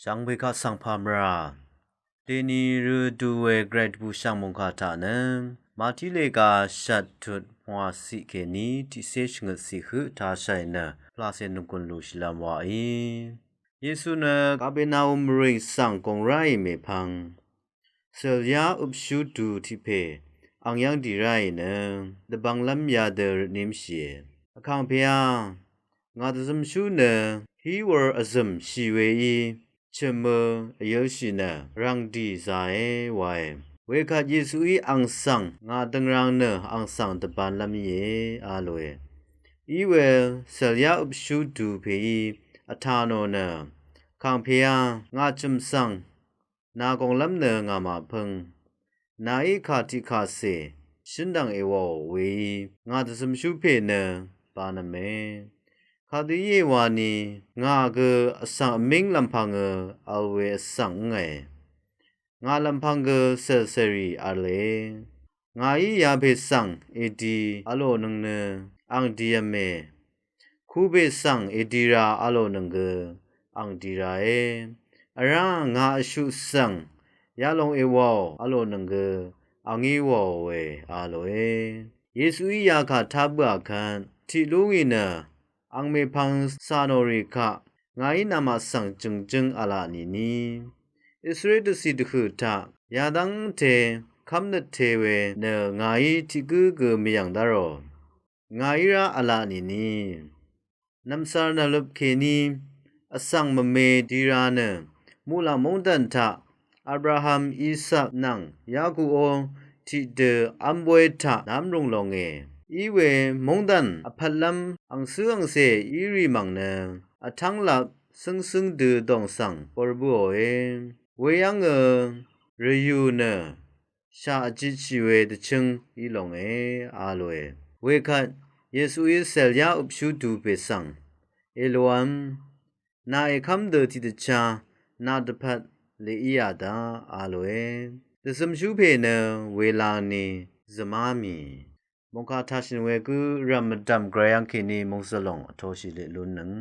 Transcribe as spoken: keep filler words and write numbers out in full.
Shvngbe kaq svng pà mvrà deni rø du we gvray dvbù shv̀ng mòngkà taq nø Màtí lèga shvt tut pvngwà ciq kèní tiqcé shvngøt ciq høq tashàì nø pvlacè nògùn lùshìlvm wàí. Yesu nø Kapernaum mvrìng svng gòng ráì mèpvng cèl yá øpshú du tiq pè ang yv́ng dì ráì nø dvbvnglv́m yadø rvtnímshìe. Vkàngpè a, ngà dvzømshú nø hí wur vzø̀m shì weí chø̀mø vyølshì nø rv̀ngdì zàe wae. Wekvt Yesuí ang svng ngà døngrang nø ang svng dvbanlv́m íe a lòe. Iwe cèl yá øpshú du pèí vtà nò nø, Kàngpè a, ngà chø̀m svng nà gònglv́m nø ngà màpøng. Nàí kà tiqkàcè shǿn dv̀ng èwàò weí ngà dvzømshú pè nø banv̄me. Kadø íe wani ngà gø vsvng vmíng lv̀mpv̀ngø vl we vsvng ǿngàe. Ngà lv̀mpv̀ng gø cèlcèrì v̄le. Ngàí yapè svng èdi vlònøng nø ang dìv̄me. Kupè svng èdira vlònøng gø ang dirae. Vrá ngà vshuq svng yalong èwàò vlònøng gø angí wàòe a lòe. Yesuí yakà tá bǿà kvt tiq lú ngì nø ang mèpvng cà nò rì kaq ngàí namaq svng jø̀ngjǿng v̄la nìni, Israel dvcì dvhø̀ taq yadv́ngte kv́mnøt te we nø ngàí tiq gǿ gø mvyv̀ng dárò. Ngàí rá v̄la nìni, nv̀msvr nv̀mløp kèní vsvng mvme dira nø muqlàng móngdàn taq Abraham, Isak nvng Yakup ó tiqdø v́m bóy taq nv́mrùng longe. Iwe móngdàn vpvtlv́m angcǿ angcè í rì mv̀ng nø vtv́nglap cǿngcǿng dø dòng svng bur bǿòe. Weyv́ngø rvyù nø shà vjitshì we dvchǿng í longe a lòe. Wekvt Yesuí cèl yá øpshú du pè svng èlv̄m, nà èkv́m dø tiqdvchá nà dvpvt lèí yà daq a lòe. Dvzømshú pè nø wela ni zø̀má mì. Mòngkà tashø̀n we gǿ rv̀m mvdv̀m gvray yv́ng kèní mòngzø̀lòng vtoshì leq lúnnøng.